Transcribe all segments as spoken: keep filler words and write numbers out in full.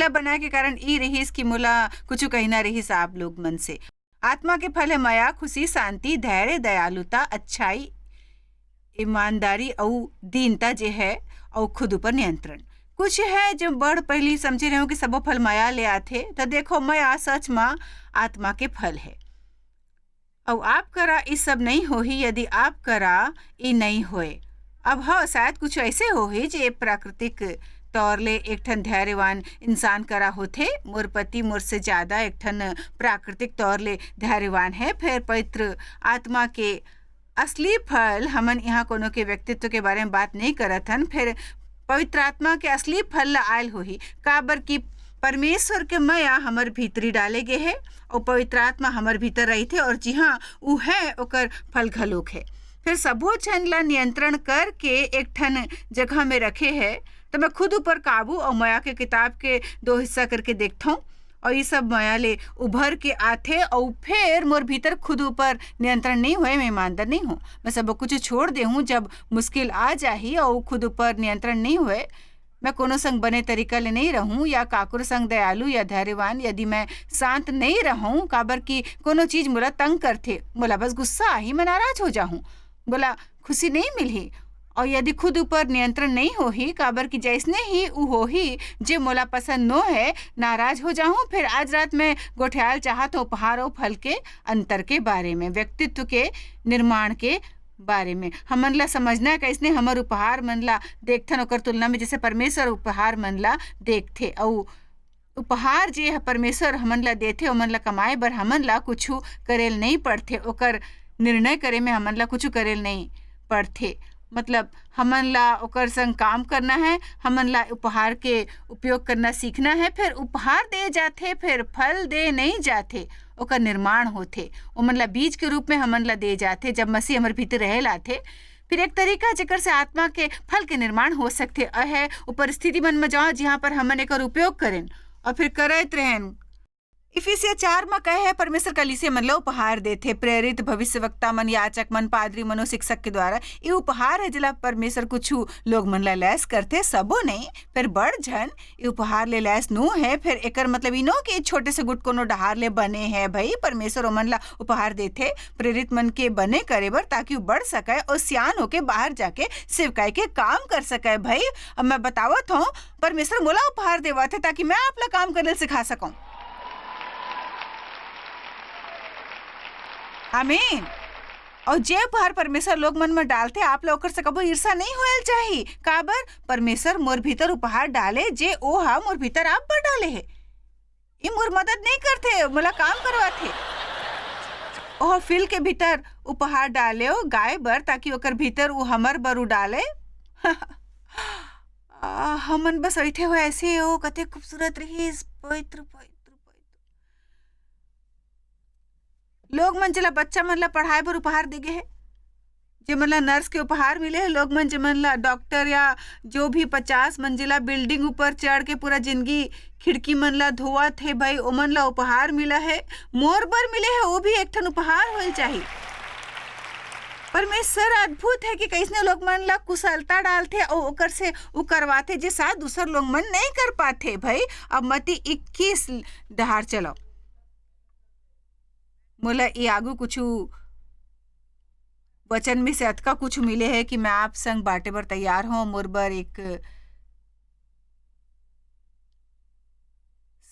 एकता बनाए के कारण ई रहिस कि मोला कुछु कहना रहिस आप लोग मन से। आत्मा के फल है मया, खुशी, शांति, धैर्य, दयालुता, अच्छाई, ईमानदारी अउ दीनता जे है, अउ खुद ऊपर नियंत्रण। कुछ है जो बड़ पहिली समझे रहेंव कि सबो फल मया ले आथे, त देखो मया सच म आत्मा के फल है। अउ आप करा ई सब नइ होही यदि आप करा ई नइ होए। अब हाँ, शायद कुछ ऐसे होही जे प्राकृतिक तौर ले एक ठन धैर्यवान इंसान करा होथे। मोर पति मोर से ज्यादा एक ठन प्राकृतिक तौर ले धैर्यवान है। फेर पवित्र आत्मा के असली फल, हमन यहाँ कोनो के व्यक्तित्व के बारे में बात नहीं करत हन, फेर पवित्र आत्मा के असली फल ला आयल होही, काबर कि परमेश्वर के मया हमर भीतरी डाले गे हे, अउ पवित्र आत्मा हमर भीतर रहिथे, और जिहाँ ऊ है, ओकर फल घलोक है। फिर सबो झन ला नियंत्रण करके एक ठन जगह में रखे है, तो मैं खुद ऊपर काबू और मया के किताब के दो हिस्सा करके देखथौं, और ये सब मया ले उभर के आथे, और फिर मोर भीतर खुद ऊपर नियंत्रण नहीं होए, मैं ईमानदार नहीं हूँ, मैं सब कुछ छोड़ दे हूँ। जब मुश्किल आ जाही और खुद ऊपर नियंत्रण नहीं होए, मैं कोनो संग बने तरीका ले नहीं रहूं या काकरो संग दयालु या धैर्यवान, यदि मैं शांत नहीं रहूं, काबर कि कोनो चीज मोला तंग करथे, मोला बस गुस्सा आही, मैं नाराज हो जाहूं, मोला खुशी नहीं मिलही। और यदि खुद ऊपर नियंत्रण नहीं होही, काबर कि जैसने ही ऊ होही, जे मोला पसंद नो है, नाराज हो जाहूं, फिर आज रात मैं गोठियाल चाहत हूं उपहार और फल के अंतर के बारे में, व्यक्तित्व के निर्माण के बारे में। हमन ला समझना है, कैसने हमर उपहार मन ला देखथन, ओकर तुलना में जैसे परमेश्वर उपहार मन ला देखथे। अउ उपहार जे ह परमेश्वर हमन ला देथे, ओमन ला कमाए बर हमन ला कुछु करेल नहीं पड़थे, ओकर निर्णय करे में हमन ला कुछु करेल नहीं पड़थे। मतलब, हमन ला ओकर संग काम करना है, हमन ला उपहार के उपयोग करना सीखना है। फिर उपहार दे जाथे, फिर फल दे नहीं जाथे, ओकर निर्माण होथे। ओमन ला बीज के रूप में हमन ला दे जाथे, जब मसीह हमर भीतर रहे लाथे। फिर एक तरीका, जेकर से आत्मा के फल के निर्माण हो सकथे, अहे, ओ परिस्थिति मन म जाओ, जिहाँ पर हमन एकर उपयोग करेन और फिर करत रहेन। इफिसिया चार म कहे है, परमेश्वर कलीसिया मन ला उपहार देथे, प्रेरित, भविष्यवक्ता मन, याचक मन, पादरी मन, शिक्षक के द्वारा। ये उपहार है, जेला परमेश्वर कुछु लोग मन ला लैस करथे, सबो नहीं, फिर बड़ झन ये उपहार ले लैस नो है। फिर एकर मतलब ई नो कि छोटे से गुट कोनो डहार ले बने है। भाई, परमेश्वर ओमन ला उपहार देथे प्रेरित मन के बने करे बर, ताकि वो बढ़ सके और सियान होके बाहर जाके सेवकाई के काम कर सके। भाई, अब मैं बतावत हूँ, परमेश्वर मोला उपहार देवत है, ताकि मैं आप ला काम करे सिखा सकूं। आमीन। और जे उपहार परमेश्वर लोग मन में डालथे, आप ला ओकर से कबो ईर्ष्या नहीं होयल चाही। काबर? परमेश्वर मोर भीतर उपहार डाले, जे ओ हा मोर भीतर आप बर डाले है। ई मोर मदद नहीं करथे, मोला काम करवाथे। ओह फिल के भीतर उपहार डाले ओ गाय बर, ताकि ओकर भीतर ऊ हमर बर उ डाले। आ, हमन बस अइठे हो ऐसे, ओ कते खूबसूरत रहिस, पवित्र, पवित्र, पवित्र। लोग मन जेला बच्चा मन ला पढ़ाए बर उपहार दे गे हे, जेमन ला नर्स के उपहार मिले हे, लोग मन जेमन ला डॉक्टर या जो भी पचास मंजिला बिल्डिंग ऊपर चढ़ के पूरा जिंदगी खिड़की मन ला धोवत हे भाई, ओमन ला उपहार मिला हे, मोर बर मिले हे, वो भी एक ठन उपहार होल चाही। परमेश्वर अद्भुत है कि कइसने लोग मन ला कुशलता डालथे अउ ओकर से उ करवाथे, जे शायद दूसर लोग मन नहीं कर पाथे। भाई, अब मती इक्कीस डहार चलो। मोला ये आगू कुछु वचन में से अतका कुछु मिले है कि मैं आप संग बांटे बर तैयार हूँ। मोर बर एक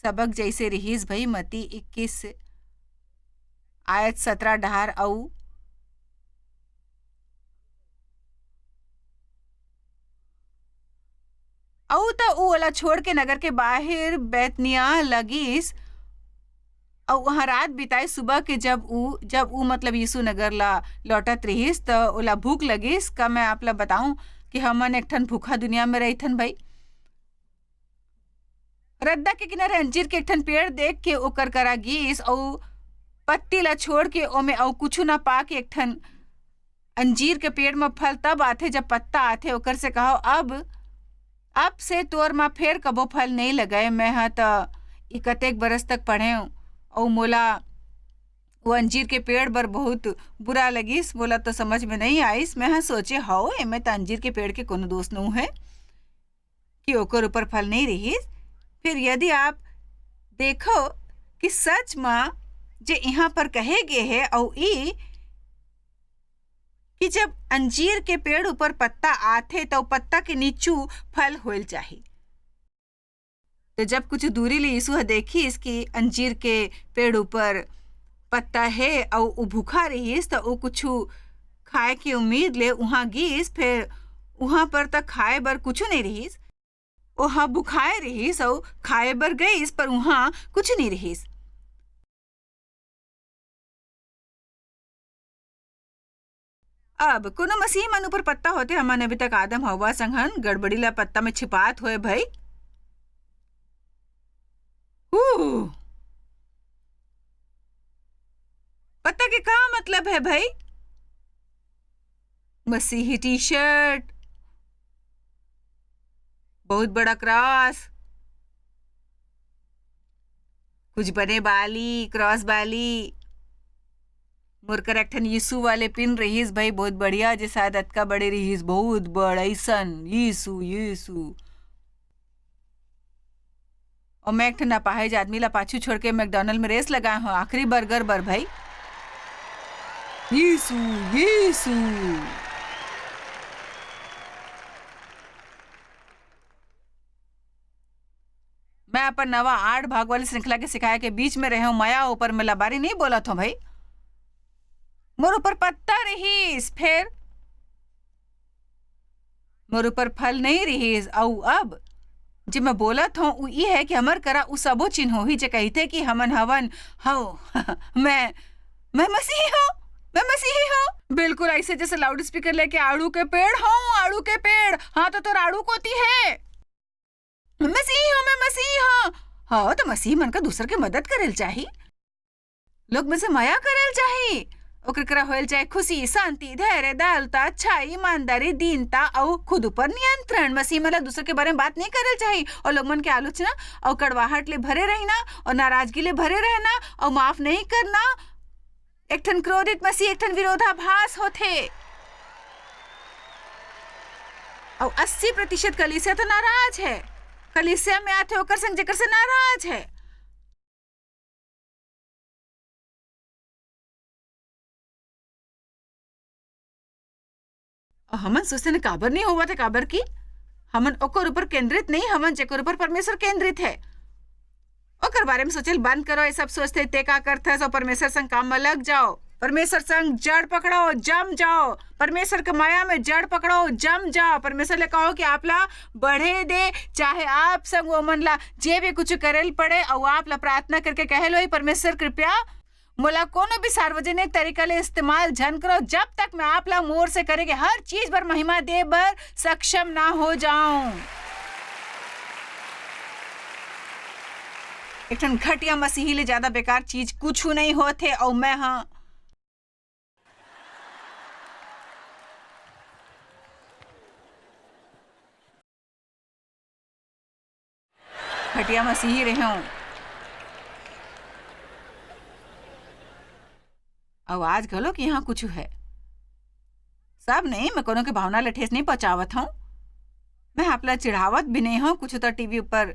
सबक जैसे रिहिस भई, मती इक्कीस आयत सतरा डहार अऊ अऊ त ऊ ओला छोड़ के नगर के बाहिर बैतनिया लगिस, अऊ वहां रात बिताए। सुबह के जब ऊ, जब ऊ मतलब यीशु नगर ला लौटत रिहिस, त ओला भूख लगिस। का मैं आप ला बताऊं कि हमन एक ठन भूखा दुनिया में रहिथन भाई? रद्दा के किनारे अंजीर के एक ठन पेड़ देख के ओकर करा गीस, अऊ पत्ती ला छोड़ के ओमे अऊ कुछु ना पा के एक ठन अंजीर के पेड़ म फल तब आथे, जब पत्ता आथे। ओकर से कहो, "अब, अब से तोर म फेर कभो फल नइ लगय।" मैं ह त ई कतेक बरस तक पढ़ेंव, अऊ मोला वो अंजीर के पेड़ बर बहुत बुरा लगिस। मोला तो समझ में नइ आइस। मैं ह सोचे, "हव, एमे त अंजीर के पेड़ के कोनो दोष नउ हे।" कि ओकर ऊपर फल नइ रिहिस। फिर यदि आप देखो कि सच म जे इहाँ पर कहे गे हे, अउ ई कि जब अंजीर के पेड़ ऊपर पत्ता आथे, त ओ पत्ता के नीचू फल होइल चाही। तो जब कुछ दूरी ले यीशु ह देखिस कि अंजीर के पेड़ ऊपर पत्ता हे अउ उ भूखा रहिस, त उ कुछु खाए के उम्मीद ले उहाँ गिस। फेर उहाँ पर त खाए बर कुछु नइ रहिस। ओह भुखाए रहिस अउ खाए बर गइस, पर उहाँ कुछु नइ रहिस। अब कोनो मसीही मन ऊपर पत्ता होते, हमन अभी तक आदम हवा संग हन गड़बड़ी ला पत्ता में छिपात होए भई। हू, पत्ता के का मतलब है भई? मसीही टी शर्ट, बहुत बड़ा क्रॉस, कुछ बने बाली, क्रॉस बाली। मोर कर एक ठन यीशु वाले पिन रहिस भई, बहुत बढ़िया, जे शायद अतका बड़े रहिस, बहुत बड़, अइसन, यीशु, यीशु। अउ मैं एक ठन अपाहिज आदमी ला पाछू छोड़ के मैकडॉनल्ड में रेस लगाए हूँ, आखिरी बर्गर बर भई। यीशु, यीशु। मैं अपन नवा आठ भाग वाली श्रृंखला के सिखाए के बीच में रहे हूँ, मया ऊपर में लबारी नहीं बोलत हूँ भई। मोर ऊपर पत्ता रहिस, फेर मोर ऊपर फल नहीं रहिस। अउ अब जे मैं बोलत हूँ, उ ई है कि हमर करा उ सबो चिन्ह होही, जे कहिथे कि हमन हवन, हव, मैं, मैं मसीही हूँ, मैं मसीही हूँ। बिल्कुल ऐसे जैसे लाउड स्पीकर लेके आड़ू के पेड़, हूँ, आड़ू के पेड़, हाँ, तो तोर आड़ू कोती है। मसीही हूँ, मैं मसीही हूँ। हाँ, तो मसीही मन का दूसर के मदद करेल चाही। लोग मन से मया करेल चाही। ओकर करा होएल चाहे खुशी, शांति, धैर्य, दयालुता, अच्छाई, ईमानदारी, दीनता अउ खुद ऊपर नियंत्रण। मसीही मन ला दूसर के बारे में बात नहीं करेल चाही। अउ लोग मन के आलोचना अउ कड़वाहट ले भरे रहना अउ नाराजगी ले भरे रहना अउ माफ नहीं करना एक ठन क्रोधित मसीह, एक ठन विरोधाभास होथे। अउ अस्सी प्रतिशत कलीसिया तो नाराज है। कलीसिया में आथे ओकर संग जेकर से नाराज है। अउ हमन सोचथन काबर नहीं होवत है, काबर कि हमन ओकर ऊपर केंद्रित नहीं, हमन जेकर ऊपर परमेश्वर केंद्रित है। ओकर बारे में सोचल बंद करो। ये सब सोचथे ते का करथस, अउ परमेश्वर संग काम में लग जाओ। परमेश्वर संग जड़ पकड़ो, जम जाओ। परमेश्वर के माया में जड़ पकड़ो, जम जाओ। परमेश्वर ले कहो कि आप ला बढ़े दे, चाहे आप संग वो मन ला जे भी कुछ करेल पड़े, अउ आप ला प्रार्थना करके कहे लो, "हे परमेश्वर, कृपया मोला कोनो भी सार्वजनिक तरीका ले इस्तेमाल झन करो, जब तक मैं आप ला मोर से करे के हर चीज बर महिमा दे बर सक्षम ना हो जाऊं।" एक ठन घटिया मसीही ले ज्यादा बेकार चीज कुछु नहीं होत हे। अउ मैं हा घटिया मसीही रहे हूँ। अउ आज घलो कि यहाँ कुछु है। सब नहीं, मैं कोनो के भावना ले ठेस नहीं पहुँचावत हूँ। मैं आप ला चिढ़ावत भी नहीं हूँ, कुछु तो टीवी ऊपर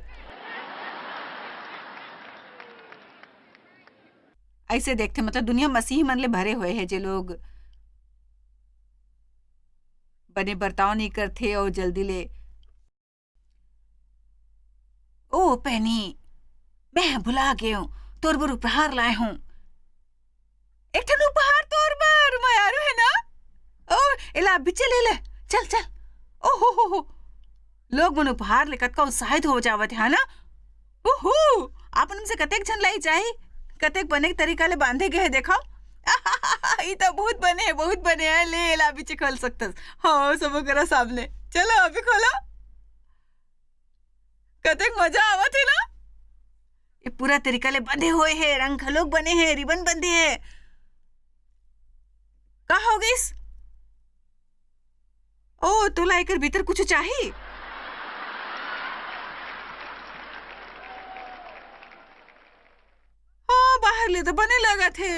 ऐसे देखथे, मतलब दुनिया मसीही मन ले भरे हुए है, जे लोग बने बर्ताव नहीं करथे अउ जल्दी ले, "ओ पैनी, मैं भुला गए हूँ, तोर बर उपहार लाए हूँ।" "एक ठन उपहार तोर बर, मयारू है ना? ओ, एला अभी चले ले, चल, चल।" ओ हो हो हो, लोग मन उपहार ले कतका उत्साहित हो जावत है ना। उहू, आप मन में से कतेक झन लाई चाही, कतेक बने तरीका ले बांधे गए है, देखो। ई तो बहुत बने है, बहुत बने है। ले, एला अभी खोल सकथस। हाँ, सबो करा सामने। चलो, अभी खोलो। कतेक मजा आवत है ना? ये पूरा तरीका ले बंधे हुए है, रंग घलोक बने है, रिबन बंधे है। का हो गइस? ओ, तोला एकर भीतर कुछु चाही? हाँ, बाहर ले तो बने लगत हे।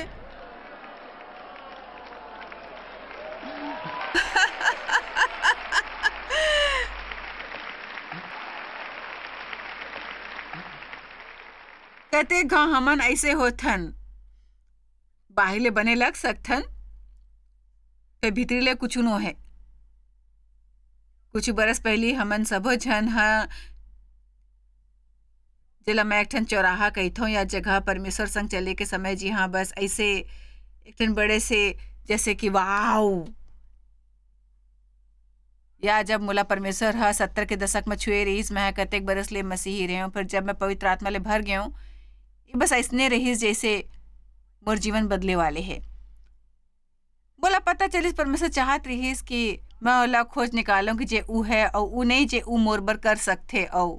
कतेक घांव हमन अइसे होथन, बाहिर ले बने लग सकथन, फेर भीतरी ले कुछु नो हे। कुछ बरस पहिली हमन सबो झन ह, जेला मैं एक ठन चौराहा कहिथौं या जगह, परमेश्वर संग चले के समय, जी हाँ, बस अइसे एक ठन बड़े से, जैसे कि वाओ, या जब मोला परमेश्वर ह सत्तर के दशक म छुए रहिस, मैं ह कतेक बरस ले मसीही रेहेंव, फेर जब मैं पवित्र आत्मा ले भर गेंव, ये बस अइसने रहिस जइसे मोर जीवन बदले वाले हे। मोला पता चलिस परमेश्वर चाहत रहिस कि मैं ओला खोज निकालूं कि जे ऊ हे अउ ऊ नहीं जे ऊ मोर बर कर सकथे। अउ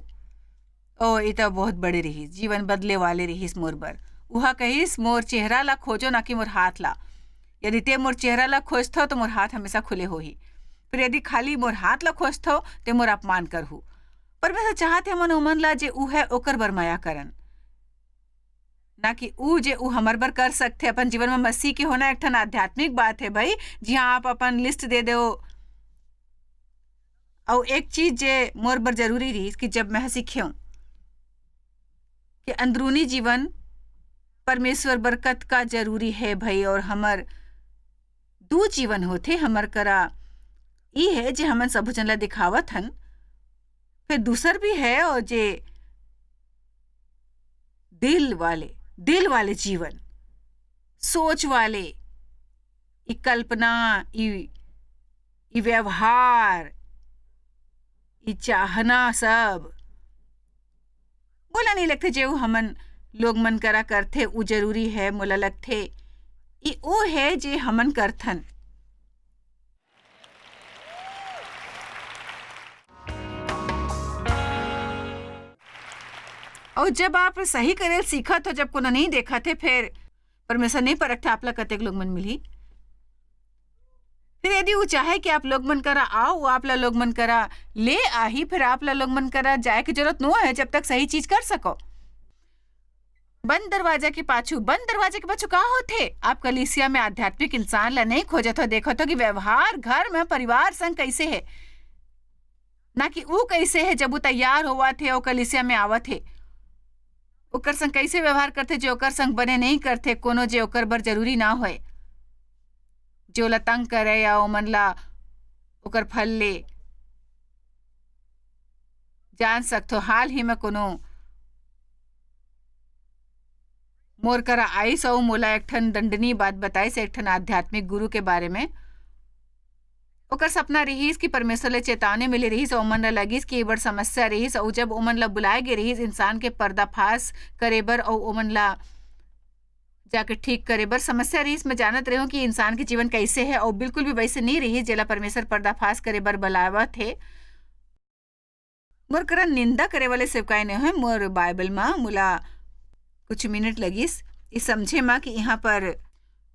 ओ, ये तो बहुत बड़े रहिस, जीवन बदले वाले रहिस मोर बर। उहा कहिस, "मोर चेहरा ला खोजो, ना कि मोर हाथ ला। यदि ते मोर चेहरा ला खोजथव, तो मोर हाथ हमेशा खुले होही। फिर यदि खाली मोर हाथ ला खोजथव, ते मोर अपमान करहू।" परमेश्वर चाहत हे, हमन ओमन ला जे ऊ हे, ओकर बर मया करन, ना कि ऊ जे ऊ हमर बर कर सकथे। अपन जीवन में मसीह के होना एक ठन आध्यात्मिक बात हे, भाई। जी हाँ, आप अपन लिस्ट दे दो। अउ एक चीज जे मोर बर जरूरी रहिस कि जब मैं सीखेंव कि अंदरूनी जीवन परमेश्वर बर कतका जरूरी हे, भाई, और हमर दू जीवन होथे, हमर करा ई हे जे हमन सबो झन ला दिखावत हन, फिर दूसर भी हे, और जे दिल वाले, दिल वाले जीवन, सोच वाले, ई कल्पना, ई, ई व्यवहार, ई चाहना सब मोला नहीं लगथे जे ऊ हमन लोग मन करा करथे, ऊ जरूरी हे। मोला लगथे ई ओ हे जे हमन करथन। अउ जब आप सही करे ल सीखत हो, जब कोनो नहीं देखत हे, फिर परमेश्वर नहीं परखथे आप ला कतेक लोग मन मिलही। फिर यदि वो चाहे कि आप लोग मन करा आओ, वो आप ला लोग मन करा ले आही, फिर आप ला लोग मन करा जाए के जरूरत नो है जब तक सही चीज कर सको। बंद दरवाजा के पाछू, बंद दरवाजा के पाछू का होथे? आप कलीसिया में आध्यात्मिक इंसान ला नहीं खोजत हो, देखत हो कि व्यवहार घर में परिवार संग कैसे है, ना कि ऊ कैसे है जब वो तैयार होवत हे, वो कलीसिया में आवत हे। ओकर संग कैसे व्यवहार करथे, जे ओकर संग बने नहीं करथे, कोनो जे ओकर बर जरूरी ना होए, जे ओला तंग करे या ओमन ला ओकर फल ले। जान सकथो, हाल ही में कोनो मोर करा आइस अउ मोला एक ठन दंडनीय बात बताइस, एक ठन आध्यात्मिक गुरु के बारे में। ओकर सपना रिहिस कि परमेश्वर ले चेतावनी मिले रिहिस, ओमन ला लगिस कि ए बड़ समस्या रिहिस, अउ जब ओमन ला बुलाए गे रिहिस इंसान के पर्दाफाश करे बर अउ ओमन ला जाके ठीक करे बर, समस्या रिहिस। मैं जानत रेहेंव कि इंसान के जीवन कैसे है, अउ बिल्कुल भी वैसे नहीं रिहिस, जेला परमेश्वर पर्दाफाश करे बर बुलावत हे। मोर करा निंदा करे वाले सेवकाई नहीं है। मोर बाइबल मा मोला कुछ मिनट लगिस ये समझे मा कि यहाँ पर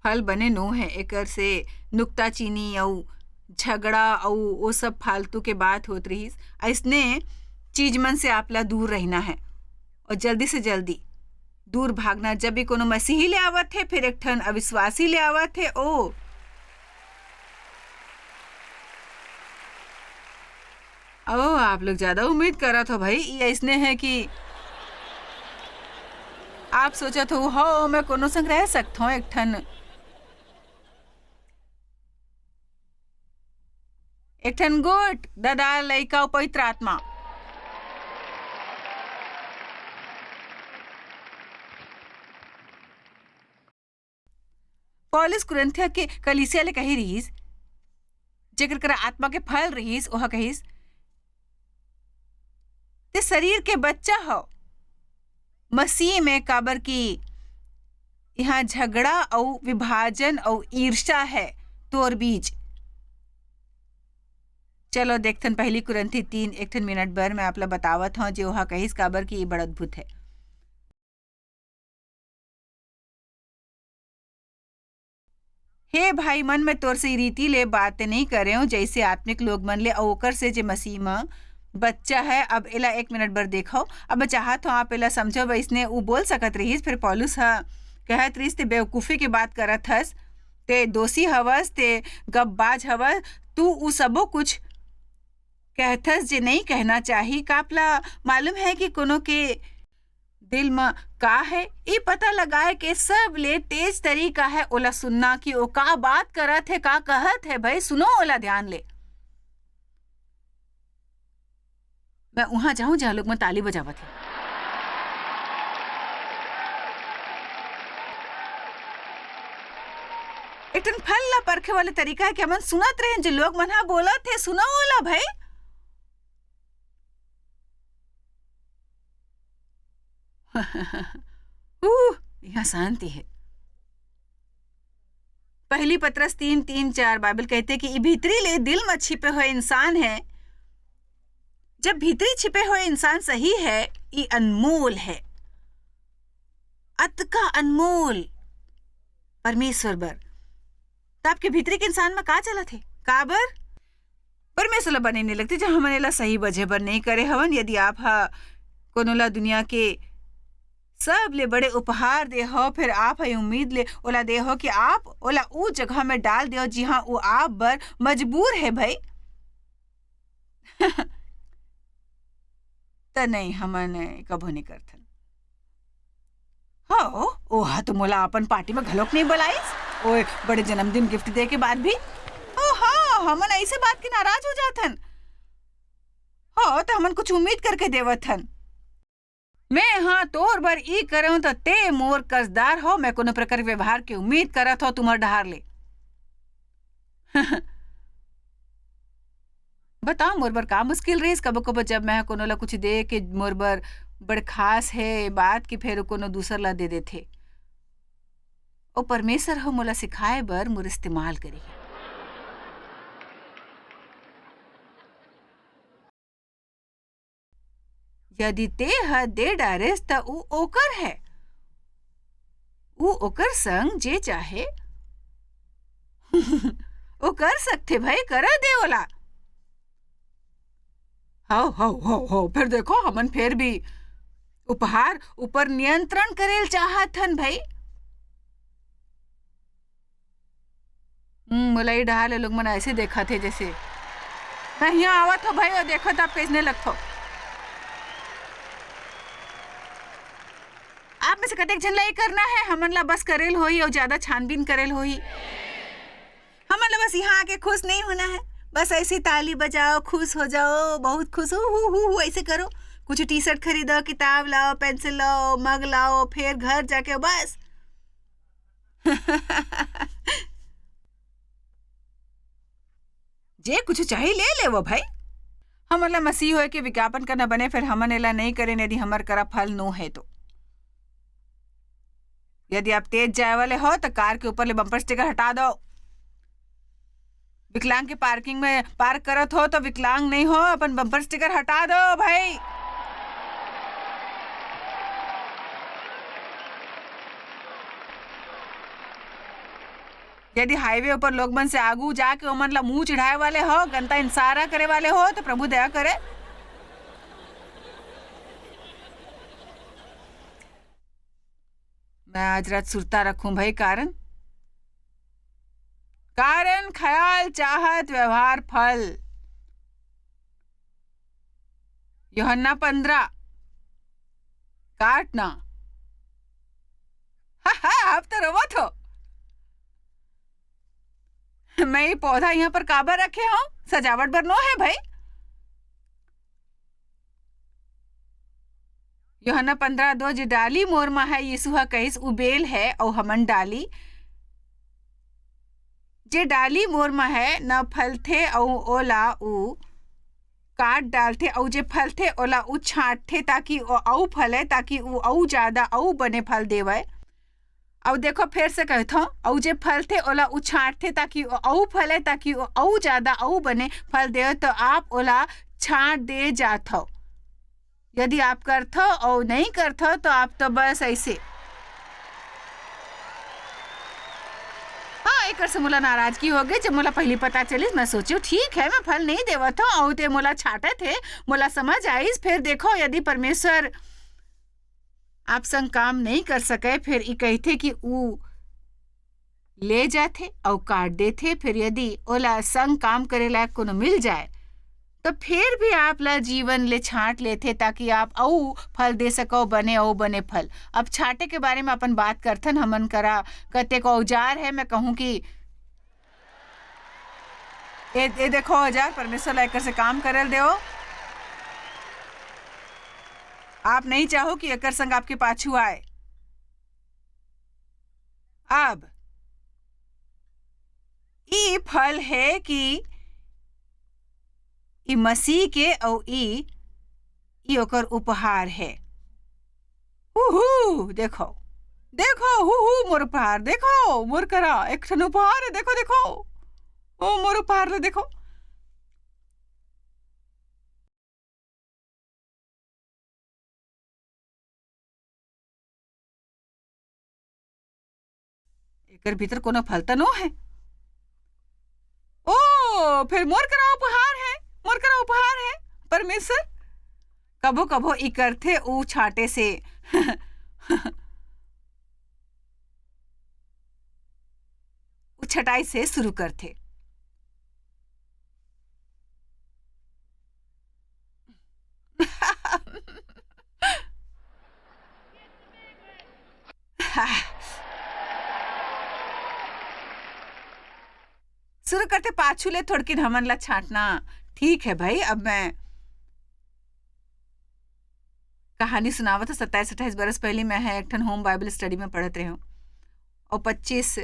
फल बने नो है। एकर से नुक्ताचीनी अउ झगड़ा अउ वो सब फालतू के बात होत रहिस। ऐसने चीज मन से आप ला दूर रहना है और जल्दी से जल्दी दूर भागना। जब भी कोनो मसीही ले आवत है, फिर एक ठन अविश्वासी ले आवत है, ओ ओ, आप लोग ज्यादा उम्मीद करत हो भाई। ये ऐसने है कि आप सोचत हो, "हो, मैं कोनो संग रह सकत हूँ, एक ठन, एक ठन गोठ, ददा, लइका अउ पवित्र आत्मा।" पौलुस कुरिन्थिया के कलीसिया ले कही रिहिस, जेकर करा आत्मा के फल रिहिस, ओह कहिस, "ते शरीर के बच्चा हो मसीह में, काबर कि यहाँ झगड़ा अउ विभाजन अउ ईर्ष्या है तोर बीच।" चलो देखथन पहली कुरिन्थी तीन, एक ठन मिनट बर मैं आप ला बतावत हूँ जे ओह कहिस, काबर कि ये बड़ अद्भुत है। हे भाई मन, मैं तोर से ई रीति ले बात नहीं करेंव, जैसे आत्मिक लोग मन ले, अउ ओकर से जे मसीह म बच्चा है। अब एला एक मिनट बर देखो, अब मैं चाहत हूँ आप एला समझो। वैसने ऊ बोल सकत रहिस, फिर पौलुस ह कहत रहिस, "ते बेवकूफी के बात करत हस, ते दोषी हवस, ते गपबाज हवस, तू ऊ सबो कुछ कहथस जे नहीं कहना चाही। का आपला मालूम है कि कोनो के दिल म का हे, ई पता लगाए के सबले तेज तरीका हे ओला सुनना कि ओ का बात करत हे, का कहत हे। भाई, सुनो ओला ध्यान ले। मैं उहाँ जाहूँ, जहाँ लोग मन ताली बजावत हे। एक ठन फल ला परखे वाले तरीका हे कि हमन सुनत रहेन, जो लोग मन ह बोलत हे, सुनो ओला भाई। उह, यहाँ शांति हे। पहली पतरस तीन तीन चार बाइबल कहथे कि ई भीतरी ले दिल म छिपे हुए इंसान हे। जब भीतरी छिपे हुए इंसान सही हे, ई अनमोल हे, अतका अनमोल परमेश्वर बर। त आपके भीतरी के इंसान म का चलत हे? काबर? परमेश्वर ला बने नइ लगथे, जब हमन एला सही बझे बर नइ करे हवन। यदि आप ह कोनो ला दुनिया के सबले बड़े उपहार दे हव, फेर आप ह ये उम्मीद ले ओला दे हव कि आप ओला ऊ जगह में डाल देव, जिहाँ ऊ आप बर मजबूर हे, भाई। त नहीं, हमन कभू नइ करथन। हो, ओहा तो मोला अपन पार्टी में घलोक नइ बलाइस। ओए, बड़े जन्मदिन गिफ्ट दे के बाद भी। ओहो, हमन ऐसे बात के नाराज हो जाथन। हो, त हमन कुछ उम्मीद करके देवत हन। मैं हा तोर बर ई करंव त ते मोर कर्जदार हो, मैं कोनो प्रकार के व्यवहार के उम्मीद करत हो तुम्हर डहार ले। बताओ, मोर बर का मुश्किल रहिस? कबो-कबो जब मैं ह कोनो ला कुछ दे के मोर बर बड़ खास हे बात कि फेर कोनो दूसर ला दे देथे। ओ परमेश्वर ह मोला सिखाए बर मोर इस्तेमाल करिहे। यदि ते ह दे डारेस, त ऊ ओकर हे। ऊ ओकर संग जे चाहे ओ कर सकथे भाई, करा दे ओला। हव, हव, हव, हव, फेर देखो, हमन फेर भी उपहार ऊपर नियंत्रण करेल चाहत हन भाई। हम्म, मोला ई डहार ले लोग मन ऐसे देखत हे जैसे मैं हियां आवत हो भाई, अउ देखत आप कैसने लगथो। आप में से कतेक झन ला ये करना हे, हमन ला बस करेल होही अउ ज्यादा छानबीन करेल होही। हमन ला बस यहाँ आके खुश नहीं होना है, बस ऐसे ताली बजाओ, खुश हो जाओ, बहुत खुश, हु, हु, हु, हु, ऐसे करो। कुछ टी शर्ट खरीदो, किताब लाओ, पेंसिल लाओ, मग लाओ, फिर घर जाके बस जे कुछ चाही ले लेवो भाई। हमन ला मसीह होए के विज्ञापन करना बने, फिर हमन एला नहीं करेन यदि हमर करा फल नो है तो। यदि आप तेज जाए वाले हो तो कार के ऊपर ले बम्पर स्टिकर हटा दो। विकलांग के पार्किंग में पार्क करत हो तो विकलांग नहीं हो, अपन बम्पर स्टिकर हटा दो भाई। यदि हाईवे ऊपर लोग मन से आगू जाके ओमन ला मुंह चिढ़ाए वाले हो, गंदा इशारा करे वाले हो, तो प्रभु दया करे। मैं आज रात सुरता रखूं भाई, कारण, कारण ख्याल, चाहत, व्यवहार, फल। यूहन्ना पन्द्रह, काट ना। हा, हा, आप तो रोवत हो। मैं ये पौधा यहाँ पर काबर रखे हो? सजावट बर नो है भाई। यूहन्ना पन्द्रह दो, जे डाली मोर म है, यीशु ह कहिस, उ बेल है, अउ हमन डाली। जे डाली मोर म है, न फलथे, अउ ओला उ काट डालथे, अउ जे फलथे, ओला उ छांटथे, ताकि ओ अउ फले, ताकि उ अउ ज्यादा, अउ बने फल देवय। अउ देखो, फेर से कहथों, अउ जे फलथे, ओला उ छांटथे, ताकि ओ अउ फले, ताकि ओ अउ ज्यादा, अउ बने फल देवय, तो आप ओला छांट दे जाथव। यदि आप करथव अउ नहीं करथव, तो आप तो बस ऐसे। हाँ, एकर से मोला नाराजगी हो गई, जब मोला पहली पता चलिस, मैं सोचेव, ठीक है, मैं फल नहीं देवत हूँ, अउ ते मोला छांटत हे, मोला समझ आइस। फिर देखो, यदि परमेश्वर आप संग काम नहीं कर सके, फिर ई कहिथे कि ऊ ले जाथे अउ काट देथे। फिर यदि ओला संग काम करे लायक कोनो मिल जाए, तो फिर भी आप ला जीवन ले छांट लेथे, ताकि आप अउ फल दे सको, बने अउ बने फल। अब छांटे के बारे में अपन बात करथन, हमन करा कतेक औजार है, मैं कहूँ कि ए, ए देखो औजार, परमेश्वर ला एकर से काम करल देओ। आप नहीं चाहो कि एकर संग आपके पाछू आए। अब ई फल है कि ई मसीह के, अउ ई, ई ओकर उपहार है। हुहू, देखो, देखो, हुहू, मोर उपहार, देखो, मोर करा एक ठन उपहार है, देखो, देखो, ओ मोर उपहार ले देखो। एकर भीतर कोनो फल त नो है। ओ, फिर मोर करा उपहार है, मोर करा उपहार है। परमेश्वर कभो कभो ई करथे, ऊ छांटे से ऊ छटाई से शुरू करथे। शुरू करथे पाछू ले थोड़किन हमन ला छांटना। ठीक है भाई, अब मैं कहानी सुनावत हूँ। सत्ताईस अट्ठाईस बरस पहली मैं है एक ठन होम बाइबल स्टडी में पढ़त रहे हूँ, और पच्चीस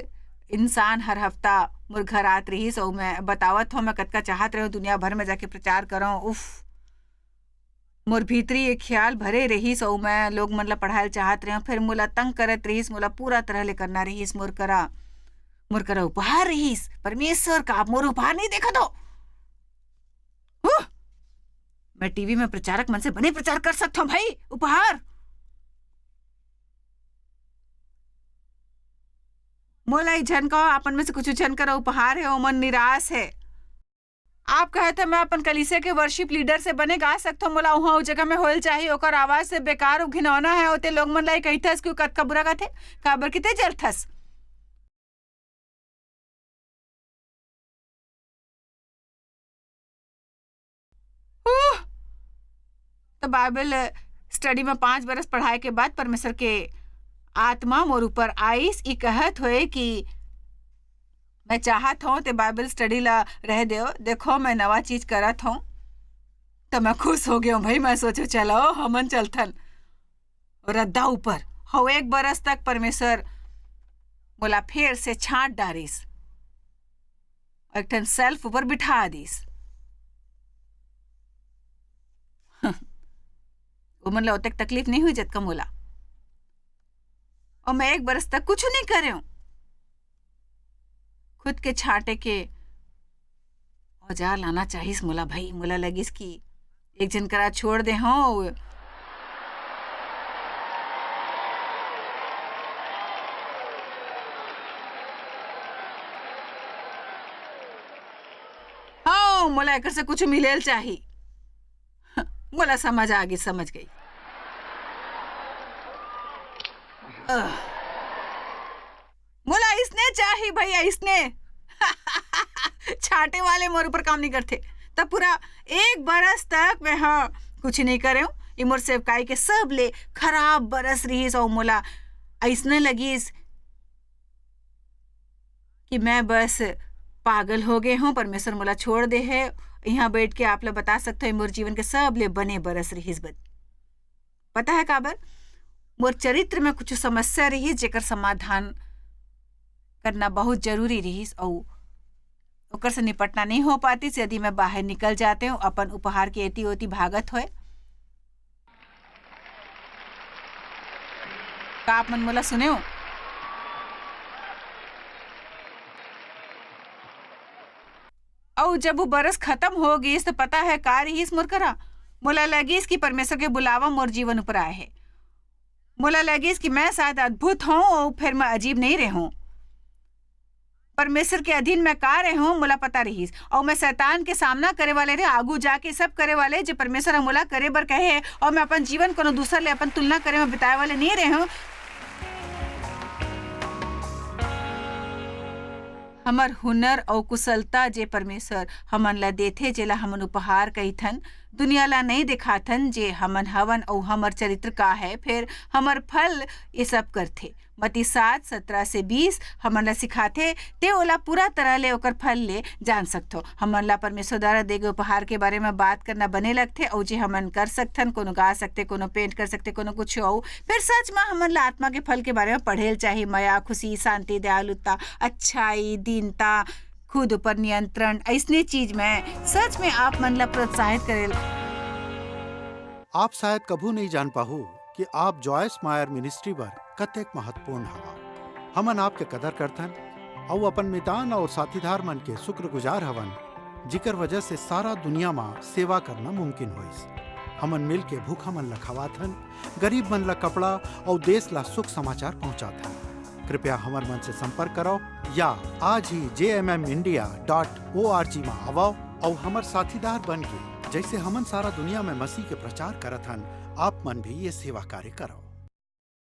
इंसान हर हफ्ता मोर घर आत रहिस, और मैं बतावत हूँ मैं कतका चाहत रहे हूँ दुनिया भर में जाके प्रचार करूँ। उफ, मोर भीतरी एक ख्याल भरे रहिस, और मैं लोग मन ला पढ़ाए चाहत रहे हूँ। फिर मोला तंग करत रहिस, मोला पूरा तरह ले करना रहिस। मोर करा, मोर करा उपहार रहिस। परमेश्वर का आप मोर उपहार नहीं देखत हो? हुँ! मैं टीवी में प्रचारक मन से बने प्रचार कर सकता हूँ भाई। उपहार मोला ई झन कहो, अपन में से कुछ झन करा उपहार है, ओमन निराश है। आप कहे थे मैं अपन कलीसिया के वर्शिप लीडर से बने गा सकथो, मोला उहाँ उ जगह में होल चाही, ओकर आवाज से बेकार अउ घिनौना है, ओते लोग मन ला कहिथस कि कतका बुरा कथे, काबर किते जलथस। तो बाइबल स्टडी में पांच बरस पढ़ाए के बाद परमेश्वर के आत्मा मोर ऊपर आइस, ई कहत होए कि मैं चाहत हूँ ते बाइबल स्टडी ला रह दो। देखो, मैं नवा चीज करत हूँ। तो मैं खुश हो गया भाई। मैं सोचो, चलो, हमन चलथन। रद्दा ऊपर। हव, एक बरस तक परमेश्वर मोला फेर से छांट डारिस, एक ठन सेल्फ ऊपर बिठा दिस। ओमन ला ओतेक तकलीफ नहीं हुई जतका मोला। और मैं एक बरस तक कुछ नहीं करे हूँ। खुद के छांटे के औजार लाना चाहिस मोला भाई। मोला लगिस कि एक झन करा छोड़ दे हूँ। हाँ, मोला एकर से कुछ मिलेल चाही। मोला समझ आ गई, समझ गई। मोला इसने चाही भैया, इसने। छांटे वाले मोर ऊपर काम नहीं करते। तब पूरा एक बरस तक मैं, हाँ, कुछ नहीं करे हूँ। ये मोर सेवकाई के सब ले खराब बरस रही, सो मोला ऐसने लगिस कि मैं बस पागल हो गए हूँ, परमेश्वर मोला छोड़ दे है। यहाँ बैठ के आप ला बता सकते हो, मोर जीवन के सब ले बने बरस रही इस बद पता है काबर? मोर चरित्र में कुछ समस्या रही, जेकर समाधान करना बहुत जरूरी रही, और ओकर से निपटना नहीं हो पाती, यदि मैं बाहर निकल जाते हूँ, अपन उपहार के एती ओती भागत होए। का आप मन मोला सुने हो? अउ जब वो बरस खत्म हो गई, तो पता है का रहीस मोर करा? मोला लगिस कि परमेश्वर के बुलावा मोर जीवन ऊपर आए है। मोला लगिस कि मैं शायद अद्भुत हूँ और फिर मैं अजीब नहीं रहूँ। परमेश्वर के अधीन मैं का रहूँ, मोला पता रहीस। और मैं शैतान के सामना करे वाले रहे, आगू जाके सब करे वाले, जो परमेश्वर ह मोला करे बर कहे है, और मैं अपन जीवन कोनो दूसर ले अपन तुलना करे में बिताए वाले नहीं रहूँ। हमर हुनर अउ कुशलता जे परमेश्वर हमन ला देथे, जेला हमन उपहार कहिथन, दुनिया ला नइ देखाथन जे हमन हवन अउ हमर चरित्र का है, फेर हमर फल ये सब करथे। मत्ती सात, सत्रह से बीस हमन ला सिखाथे, ते ओला पूरा तरह ले ओकर फल ले जान सकथो। हमन ला परमेश्वर द्वारा दे गे उपहार के बारे में बात करना बने लगथे, अउ जे हमन कर सकथन, कोनो गा सकथे, कोनो पेंट कर सकथे, कोनो कुछ अउ। फिर सच में हमन ला आत्मा के फल के बारे में पढ़े ल चाही, मया, खुशी, शांति, दयालुता, अच्छाई, दीनता, खुद ऊपर नियंत्रण, ऐसने चीज में सच में आप मन ला प्रोत्साहित करे। आप शायद कभू नहीं जान पाहू कि आप जॉयस मायर मिनिस्ट्री बर कतेक महत्वपूर्ण हवा। हमन आपके कदर करथन अउ अपन मितान अउ साथीदार मन के शुक्रगुजार हवन, जिकर वजह से सारा दुनिया मा सेवा करना मुमकिन होइस। हमन मिल के भूखा मन ला खवाथन, गरीब मन ला कपड़ा अउ देश ला सुख समाचार पहुंचाथन। कृपया हमर मन से संपर्क करो या आज ही जे M M India dot O R G मा आवो अउ हमर साथीदार बन के, जैसे हमन सारा दुनिया में मसीह के प्रचार करत हन, आप मन भी ये सेवा कार्य करो।